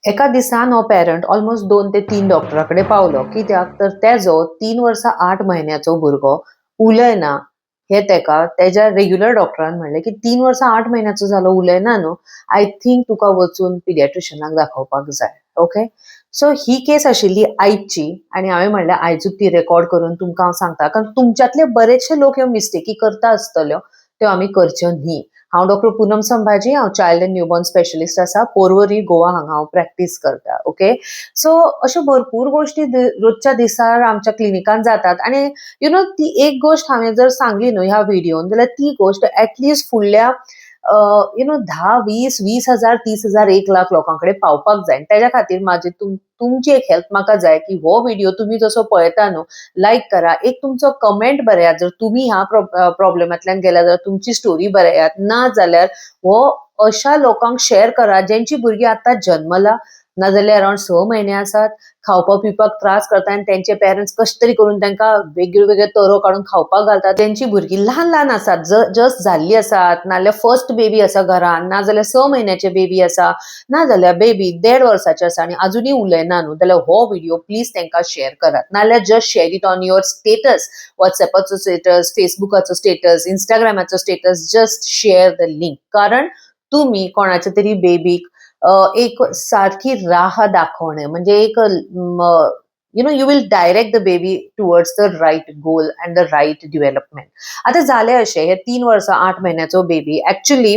एका दिसान हो पेरंट ऑलमोस्ट 2 ते 3 डॉक्टरा कडेन पावलो. कित्याक तर तेजो 3 वर्सां 8 म्हयन्याचो भुरगो उलयना हे तेका तेज्या रेग्युलर डॉक्टरान म्हणलें की 3 वर्सां 8 म्हयन्याचो जालो, उलयना न्हू, I think तुका वचून पिडियाट्रिशनाक दाखोवपाक जाय. ओके, सो ही केस आशिल्ली आयची आनी हांवें म्हणलें आयजूच ती रेकॉर्ड करून तुमकां हांव सांगता, कारण तुमच्यांतले बरेचशे लोक ह्यो मिस्टेकी करता आसतल्यो, त्यो आमी करच्यो न्ही. हांव डॉक्टर पुनम संभाजी, हांव चायल्ड अँड न्यूबॉर्न स्पेशलिस्ट आसा. पोरवरी गोवा हांगा हांव प्रॅक्टीस करता. ओके, सो अश्यो भरपूर गोश्टी रोजच्या दिसार आमच्या क्लिनिकान जातात आनी you know ती एक गोश्ट हांवें जर सांगली न्हू ह्या व्हिडियोन जाल्यार ती गोश्ट एटलिस्ट फुडल्या 10, 20, 20,000, 30,000, 1 लाख लोकां कडेन पावपाक जाय. तेज्या खातीर म्हाजी तुमची एक हेल्प म्हाका जाय की हो व्हिडिओ तुमी जसो पळयता न्हू, लायक करा, एक तुमचो कमेंट बरयात. जर तुमी ह्या प्रॉब्लेमांतल्यान गेल्या जाल्यार तुमची स्टोरी बरयात, ना जाल्यार हो अशा लोकांक शेअर करा जेंची भुरगीं आतां जन्मला नाजाल्यार अरावंड 6 म्हयने आसात, खावपाक पिवपाक त्रास करता आनी तेंचे पेरंट्स कशें तरी करून तांकां वेगळे वेगळे तरो काडून खावपाक घालतात. तेंची भुरगीं ल्हान ल्हान आसात, जस्ट जाल्ली आसात, नाजाल्यार फर्स्ट बेबी आसा घरान, नाजाल्यार 6 म्हयन्याचे बेबी आसा, नाजाल्यार बेबी देड वर्साचे आसा आनी अजुनूय उलयना न्हू, जाल्यार हो व्हिडिओ प्लीज तांकां शेअर करात. नाजाल्यार just share it on your status, वॉट्सॅपाचो status, फेसबुकाचो status, इंस्टाग्रामाचो status, just share the link. कारण तुमी कोणाच्या तरी बेबीक एक सारखी राह दाखवणे म्हणजे एक you will direct the baby towards the right goal and the right development. आता जालें अशें, हे 3 वर्सां 8 म्हयन्याचो बेबी एक्चुली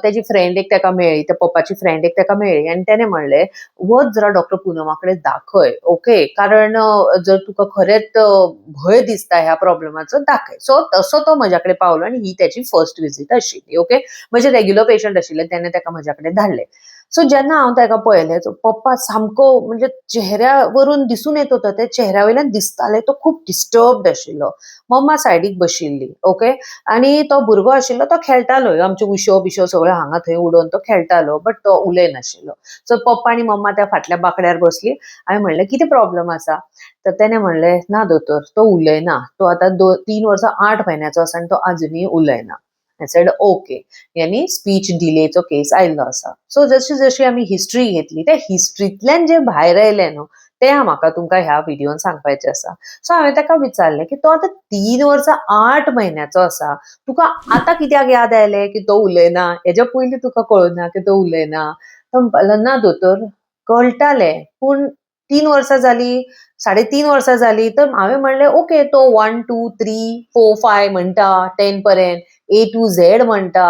तेजी फ्रेंड एक ताका मेळ्ळी, त्या पप्पाची फ्रेंड एक ताका मेळ्ळी आनी तेणें म्हणलें, वच जरा डॉक्टर पुनमा कडेन दाखय, ओके, कारण जर तुका खरेंच भंय दिसता ह्या प्रॉब्लेमाचो, दाखय. सो तसो तो म्हज्या कडेन पावलो आनी ही तेची फर्स्ट विजीट आशिल्ली. ओके, म्हजे रेग्युलर पेशंट आशिल्ले, तेणें ताका म्हज्या कडेन धाडले. सो जेन्ना हांव ताका पळयलें, तो पप्पा सामको म्हणजे चेहऱ्यावरून दिसून येत होता, त्या चेहऱ्या वयल्यान दिसतालें तो खूब डिस्टर्ब्ड आशिल्लो. मम्मा सायडीक बशिल्ली, ओके, आनी तो भुरगो आशिल्लो तो खेळटालो, आमच्यो उश्यो बिश्यो सगळ्यो हांगा थंय उडोवन तो खेळटालो, बट तो उलयनाशिल्लो. सो पप्पा आनी मम्मा त्या फाटल्या बाकड्यार बसली. हांवें म्हणलें, कितें प्रॉब्लम आसा? तर तेणें म्हणलें, ना दोतोर, तो उलयना, तो आतां 3 वर्सां 8 म्हयन्याचो आसा आनी तो अजुनूय उलयना. I said okay, यानी स्पीच डिलेचो केस आयिल्लो आसा. सो जशी जशी आमी हिस्ट्री घेतली, त्या हिस्ट्रींतल्यान जें भायर आयलें न्हू, तें म्हाका तुमकां ह्या व्हिडियोन सांगपाचें आसा. सो हांवें ताका विचारलें की तो आतां 3 वर्सां 8 म्हयन्याचो आसा, तुका आतां कित्याक याद आयलें की तो उलयना? हेज्या पयलीं तुका कळना की तो उलयना? तो म्हणपाक, ना दोतोर, कळटालें, पूण 3 वर्सां जालीं, 3.5 वर्सां जालीं. तर हांवें म्हणलें, ओके, तो 1, 2, 3, 4, 5 म्हणटा, 10 पर्यंत ए टू झेड म्हणटा,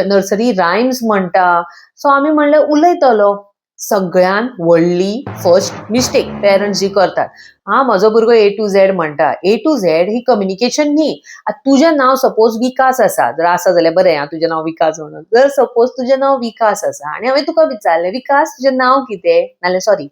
नर्सरी रायम्स म्हणटा, सो आमी म्हणलें उलयतलो. सगळ्यान व्हडली फर्स्ट मिस्टेक पेरंट्स जी करतात, हा म्हजो भुरगो ए टू झेड म्हणटा. ए टू झेड ही कम्युनिकेशन न्ही. आतां तुजें नांव सपोज विकास आसा, जर आसा जाल्यार बरें, आं, तुजें नांव विकास म्हणून. जर सपोज तुजें नांव विकास आसा आनी हांवें तुका विचारलें, विकास, तुजें नांव कितें, नाल्यार सॉरी,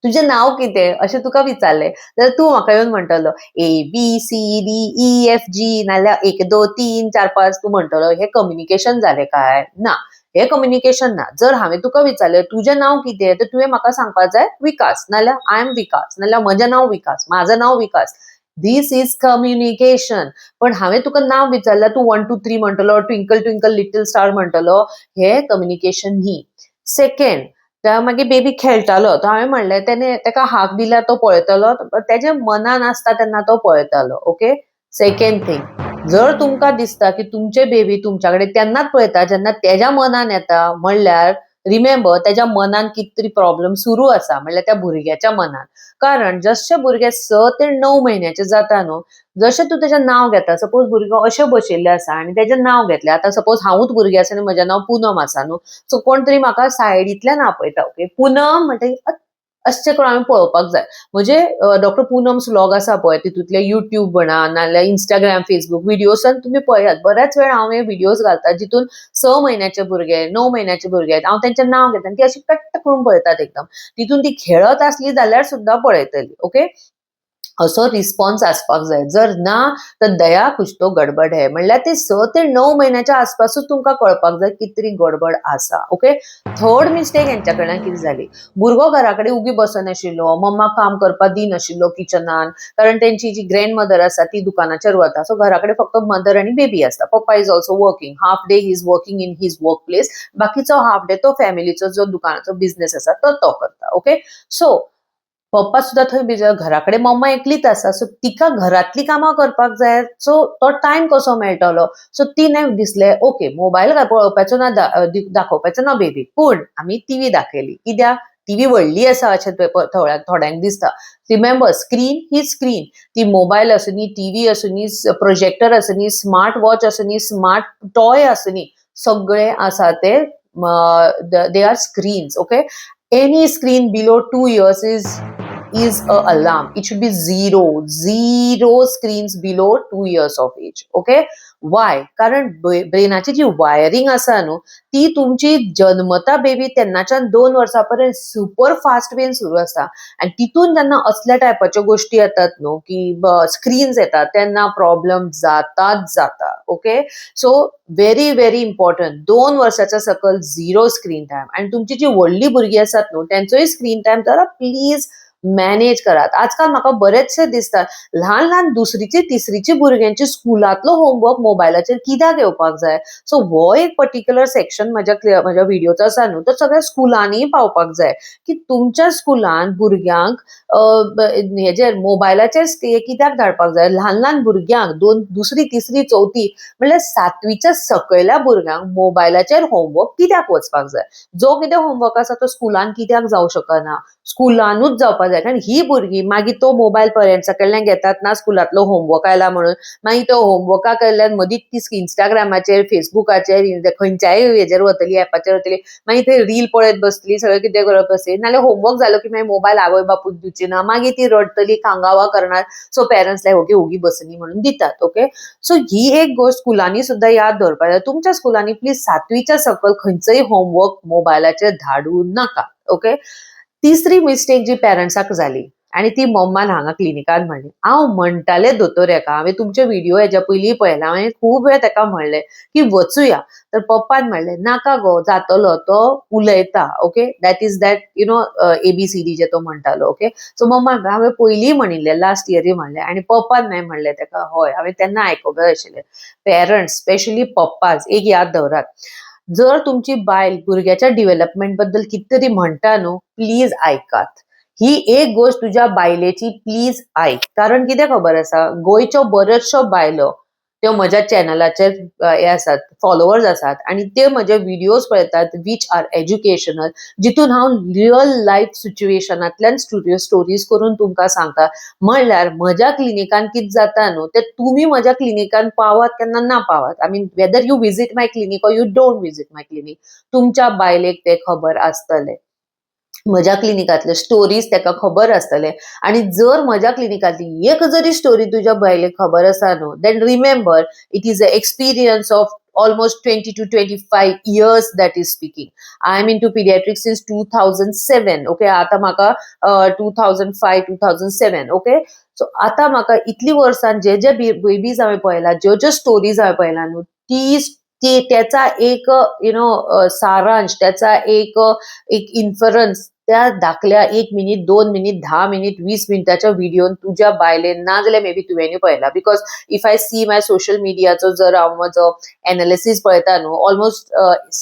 तुजें नांव कितें अशें तुका विचारलें जाल्यार तूं म्हाका येवन म्हणटलो A B C D E F G, नाल्यार 1, 2, 3, 4, 5 तूं म्हणटलो. हें कम्युनिकेशन जालें काय ना? हें कम्युनिकेशन ना. जर हांवें तुका विचारलें तुजें नांव कितें, तर तुवें म्हाका सांगपाक जाय विकास, नाल्यार I am विकास, नाल्यार म्हजें नांव विकास, म्हाजें नांव विकास. This is communication. पण हांवें तुका नांव विचारल्यार तूं 1, 2, 3 म्हणटलो, ट्विंकल ट्विंकल लिटल स्टार म्हणटलो, हें कम्युनिकेशन न्ही. सेकंड, त्या मागीर बेबी खेळटालो, तो हांवें म्हणलें, तेणे ताका हाक दिल्यार तो पळयतलो, तेज्या मनान आसता तेन्ना तो पळयतालो. ओके, सेकंड थिंग, जर तुमकां दिसता की तुमचे बेबी तुमच्या कडेन तेन्नाच पळयता जेन्ना तेज्या मनान येता, म्हणल्यार रिमेंबर, तेज्या मनान कितें तरी प्रॉब्लम सुरू आसा, म्हणल्यार त्या भुरग्याच्या मनान. कारण जशे भुरगे 6 ते 9 म्हयन्याचे जाता न्हू, जशें तूं तेजें नांव घेता, सपोज भुरगो अशें बशिल्लें आसा आनी तेजें नांव घेतलें, आतां सपोज हांवूच भुरगें आसा आनी म्हजें नांव पुनम आसा न्हू, सो कोण तरी म्हाका सायडींतल्यान आपयता, ओके, पुनम म्हणटकीर अशें करून हांवें पळोवपाक जाय. म्हणजे डॉक्टर पुनम्स व्लॉग आसा पळय, तितूंतले युट्यूब म्हणा नाल्यार इंस्टाग्राम, फेसबूक व्हिडियोसान तुमी पळयात. बऱ्याच वेळा हांव हे व्हिडियोज घालता जितून 6 म्हयन्याचे भुरगे, 9 म्हयन्याचे भुरगे, हांव तेंचें नांव घेता आनी ती अशी कट्ट करून पळयतात एकदम. तितून ती खेळत आसली जाल्यार सुद्दां पळयतली. ओके. असो रिस्पॉन्स आसपाक जाय. जर ना तर दया कुछ तो गडबड है. म्हणल्यार ते 6 ते 9 म्हयन्याच्या आसपासूच तुमकां कळपाक जाय कितें तरी गडबड आसा. ओके, थर्ड मिस्टेक हेंच्या कडल्यान कितें जाली? भुरगो घरा कडेन उगी बसनाशिल्लो, मम्मा काम करपाक दिनाशिल्लो किचनान, कारण तेंची जी ग्रँड मदर आसा ती दुकानाचेर वता. सो घरा कडेन फक्त मदर आनी बेबी आसता. पप्पा is also working. Half day he is working in his work place, बाकीचो हाफ डे तो फॅमिलीचो जो दुकानाचो बिझनेस आसा तो तो करता. ओके, सो पप्पा सुद्दां थंय बिजी, घरा कडेन मम्मा एकलीच आसा. सो तिका घरांतली कामां करपाक जाय. सो तो टायम कसो मेळटलो? सो तिणें दिसलें, ओके, मोबायल पळोवपाचो ना, दाखोवपाचो ना बेबीक, पूण आमी टिवी दाखयली. कित्याक? टिवी व्हडली आसा अशें थोड्यांक दिसता. रिमेंबर, स्क्रीन ही स्क्रीन. ती मोबायल आसूनी, टिवी आसूनी, प्रोजेक्टर आसूनी, स्मार्ट वॉच आसूनी, स्मार्ट टॉय आसूनी, सगळे आसा ते they are screens, okay? Any screen below 2 years is a alarm. It should be zero, zero screens below 2 years of age. Okay, why? कारण ब्रेनाची जी वायरिंग आसा न्हू, ती तुमची जन्मता बेबी तेन्नाच्यान 2 वर्सां पर्यंत सुपर फास्ट वेन सुरू आसता आनी तितून जेन्ना असल्या टायपाच्यो गोश्टी येतात न्हू की स्क्रीन्स येतात, तेन्ना प्रॉब्लम जाताच जाता. Okay, so very very important, 2 वर्साच्या सकल झिरो स्क्रीन टायम. आनी तुमची जी व्हडली भुरगीं आसात न्हू, तेंचोय स्क्रीन टायम जरा प्लीज मॅनेज करात. आजकाल म्हाका बरेचशे दिसतात, ल्हान ल्हान दुसरीची तिसरीची भुरग्यांची स्कुलांतलो होमवर्क मोबायलाचेर कित्याक येवपाक जाय? सो हो एक पर्टिक्युलर सेक्शन म्हज्या व्हिडियोचो आसा न्हू, तो सगळ्या स्कुलांनी पावपाक जाय की तुमच्या स्कुलान भुरग्यांक हेजेर मोबायलाचेर कित्याक धाडपाक जाय? ल्हान ल्हान भुरग्यांक, दोन, दुसरी, तिसरी, चवथी, म्हणल्यार सातवीच्या सकयल्या भुरग्यांक मोबायलाचेर होमवर्क कित्याक वचपाक जाय? जो कितें होमवर्क आसा तो स्कुलान कित्याक जावं शकना? स्कुलानूच जावपाक जाय, कारण ही भुरगीं मागीर तो मोबायल पेरंट्सा कडल्यान घेतात ना, स्कुलांतलो होमवर्क आयला म्हणून. मागीर तो होमवर्का कडल्यान मदींच ती इंस्टाग्रामाचेर, फेसबुकाचेर, खंयच्याय हेजेर वतली, एपाचेर वतली. मागीर थंय रील पळयत बसतली, सगळें कितें करत बसतली. नाल्यार होमवर्क जालो की मागीर मोबायल आवय बापूय दिवची ना. मागीर ती रडटली, कांगावा करणार. सो पेरंट्स लायक, ओके, ओगी बसनी म्हणून दितात. ओके, सो ही एक गोश्ट स्कुलांनी सुद्दां याद दवरपाक जाय. तुमच्या स्कुलांनी प्लीज सातवीच्या सकयल खंयचोय होमवर्क मोबायलाचेर धाडूं नाका. ओके, तिसरी मिस्टेक जी पेरंट्साक जाली आनी ती मम्मान हांगा क्लिनिकान म्हणली, हांव म्हणटालें दोतोर हेका, हांवें तुमचे व्हिडिओ हेज्या पयलीं पळयला, हांवें खूब वेळ ताका म्हणलें की वचुया, तर पप्पान म्हणलें, नाका गो, जातलो, तो उलयता. Okay, that is that ABCD जे तो म्हणटालो. ओके, सो मम्मा, हांवें पयलीं म्हणिल्लें, लास्ट इयरूय म्हणलें आनी पप्पान मागीर म्हणलें ताका, हय, हांवें तेन्ना आयकूंक जाय आशिल्लें. पेरंट्स, स्पेशली पप्पाज, एक याद दवरात, जर तुमची बायल भुरग्याच्या डिव्हलपमेंट बद्दल कितें तरी म्हणटा न्हू, प्लीज आयकात. ही एक गोश्ट तुज्या बायलेची प्लीज आयक. कारण कितें खबर आसा, गोंयच्यो बऱ्योचश्यो बायलो त्यो म्हज्या चॅनलाचेर हे आसात, फॉलोवर्स आसात आनी ते म्हजे व्हिडियोज पळयतात which are educational, जितून हांव रियल लायफ सिच्युएशनांतल्यान स्टुडियो स्टोरीज करून तुमकां सांगता. म्हणल्यार म्हज्या क्लिनिकान कितें जाता न्हू, ते तुमी म्हज्या क्लिनिकान पावात केन्ना ना पावात, I mean, whether you visit my clinic or you don't visit my clinic, तुमच्या बायलेक ते खबर आसतलें, म्हज्या क्लिनिकांतले स्टोरीज ताका खबर आसतले. आनी जर म्हज्या क्लिनिकांतली एक जरी स्टोरी तुज्या बायलेक खबर आसा न्हू, then remember, it is a experience of almost 20 to 25 years that is speaking. I am into pediatrics since 2007. Okay, आता म्हाका 2005, 2007. Okay, so आता म्हाका इतली वर्सां जे जे बेबीज हांवें पळयला, ज्यो ज्यो स्टोरीज हांवें पळयला न्हू, ती त्याचा एक you know सारांश, त्याचा एक एक इन्फरन्स त्या धाकल्या एक मिनीट, 2 मिनीट, 10 मिनीट, 20 मिनटाच्या व्हिडियोन तुज्या बायलेन ना जाल्यार मे बी तुवेंय पळयला, because if I see my social मिडियाचो जर हांव म्हजो एनालिसीस पळयता न्हू, ऑलमोस्ट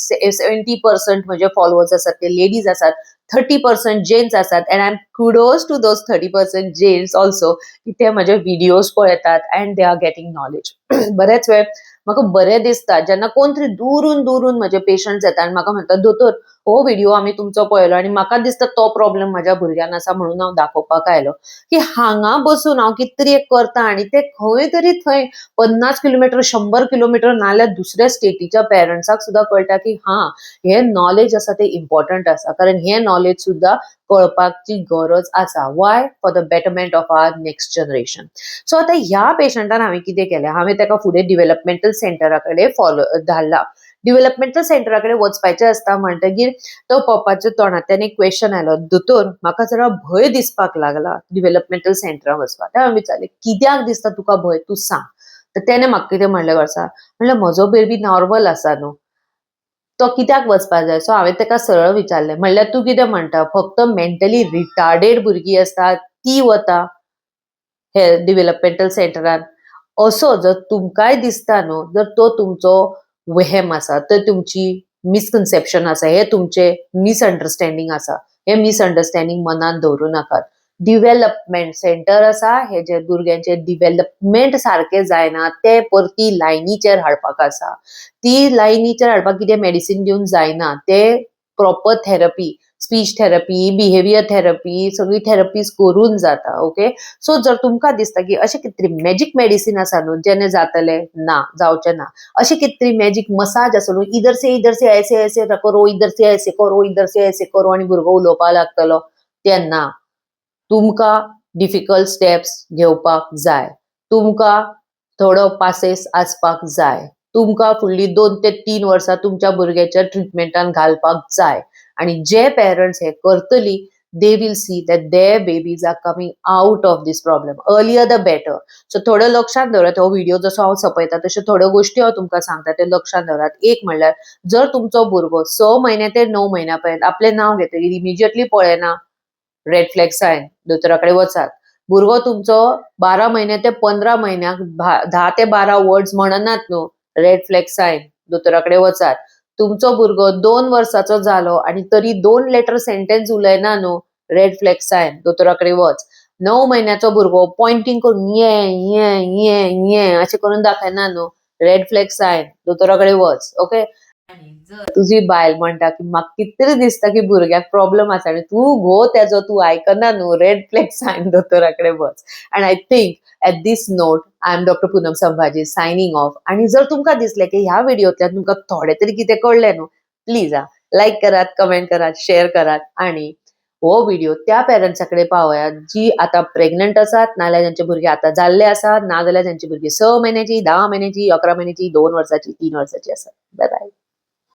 70% म्हजे फॉलोवर्स आसात ते लेडीज आसात, 30% जेंट्स आसात, and I am kudos to those 30% gents also की ते म्हजे व्हिडियोज पळयतात and they are getting knowledge. बरेच वेळ म्हाका बरें दिसता जेन्ना कोण तरी दुरून दुरून म्हजे पेशंट्स येता आनी म्हाका म्हणटा, दोतोर, हो व्हिडिओ आमी तुमचो पळयलो आनी म्हाका दिसता तो प्रॉब्लेम म्हज्या भुरग्यान आसा, म्हणून हांव दाखोवपाक आयलो, की हांगा बसून हांव कितें तरी एक करता आनी ते खंय तरी थंय 50 किलोमिटर, 100 किलोमिटर नाल्यार दुसऱ्या स्टेटीच्या पेरंट्साक सुद्दां कळटा की हा, हे नॉलेज आसा ते इम्पॉर्टंट आसा, कारण हे नॉलेज सुद्दां कळपाची गरज आसा. Why? For the betterment of our next generation. So आतां ह्या पेशंटान हांवें कितें केलें? हांवें ताका फुडें डिव्हलपमेंटल सेंटरा कडेन फॉलो धाडला. डिव्हलपमेंटल सेंटरा कडेन वचपाचें आसता म्हणटगीर तो पप्पाच्या तोंडांतल्यान एक क्वेश्चन आयलो, दोतोर, म्हाका जरा भंय दिसपाक लागला डिव्हलपमेंटल सेंटरान वचपाक. तें हांवें विचारलें, कित्याक दिसता तुका भंय, तूं सांग. तर तेणें म्हाका कितें म्हणलें वर्सा, म्हणल्यार म्हजो बेबी नॉर्मल आसा न्हू, तो कित्याक वचपाक जाय? सो हांवें ताका सरळ विचारलें, म्हणल्यार तूं कितें म्हणटा, फक्त मेंटली रिटार्डेड भुरगीं आसतात ती वता हे डिव्हलपमेंटल सेंटरान? असो जर तुमकांय दिसता न्हू, जर तो तुमचो वहेम आसा, तर तुमची मिसकन्सेप्शन आसा, हे तुमचे मिसअंडरस्टँडींग आसा. हे मिसअंडरस्टँडींग मनान दवरूं नाकात. डिव्हलपमेंट सेंटर आसा हे जे भुरग्यांचे डिव्हलपमेंट सारकें जायना ते परती लायनीचेर हाडपाक आसा. ती लायनीचेर हाडपाक कितें मेडिसीन दिवन जायना, ते proper therapy, speech therapy, behaviour therapy, सगळी थेरपीज करून जाता. ओके, सो जर तुमकां दिसता की अशें कितें तरी मॅजीक मेडिसीन आसा न्हू जेणे जातलें, ना, जावचें ना. अशें कितें तरी मॅजीक मसाज आसा न्हू, इधर से ऐसे ऐसे करो, इधर से ऐसे करो, इधर से ऐसे करो आनी भुरगो उलोवपाक लागतलो, तें ना. तुमकां डिफिकल्ट स्टेप्स घेवपाक जाय, तुमकां थोडो पासेस आसपाक जाय, तुमकां फुडली 2 ते 3 वर्सां तुमच्या भुरग्याच्या ट्रिटमेंटान घालपाक जाय. आनी जे पेरंट्स हे करतली, they will see that their babies are coming out of this problem, earlier the better. So थोडं लक्षात दवरात, हो व्हिडिओ जसो हांव सोंपयता तश्यो थोड्यो गोश्टी हांव तुमकां सांगता ते लक्षात दवरात. एक म्हणल्यार, जर तुमचो भुरगो 6 म्हयने ते 9 म्हयन्या पर्यंत आपलें नांव घेतकीर इमिजिएटली पळयना, रेड फ्लॅग सायन, दोतोरा कडेन वचात. भुरगो तुमचो 12 म्हयने ते 15 म्हयन्याक 10 ते 12 वर्ड्स म्हणनात न्हू, रेड फ्लॅग सायन, दोतोरा कडेन वचात. तुमचो भुरगो 2 वर्साचो जालो आनी तरी दोन लेटर सेंटेन्स उलयना न्हू, रेड फ्लॅग सायन, दोतोरा कडेन वच. 9 म्हयन्याचो भुरगो पॉयंटींग करून ये ये ये ये अशें करून दाखयना न्हू, रेड फ्लॅग सायन, दोतोरा कडेन वच. ओके, तुजी बायल म्हणटा की म्हाका कितें तरी दिसता की भुरग्याक प्रॉब्लम आसा आनी तूं घो तेजो तूं आयकना न्हू, रेड फ्लॅग सायन, दोतोरा कडेन वच. And I think at this note, I am Doctor Poonam Sambhaji signing off. आनी जर तुमकां दिसलें की ह्या व्हिडियोंतल्यान तुमकां थोडें तरी कितें कळ्ळें न्हू, प्लीज आ लायक करात, कमेंट करात, शेअर करात आनी हो व्हिडिओ त्या पेरंट्सा कडेन पावयात जी आतां प्रेग्नंट आसात, नाजाल्यार जांचे भुरगे आतां जाल्ले आसात, नाजाल्यार जांची भुरगीं 6 म्हयन्याची, 10 म्हयन्याची, 11 म्हयन्याची, 2 वर्साची, 3 वर्साची आसात. Bye bye.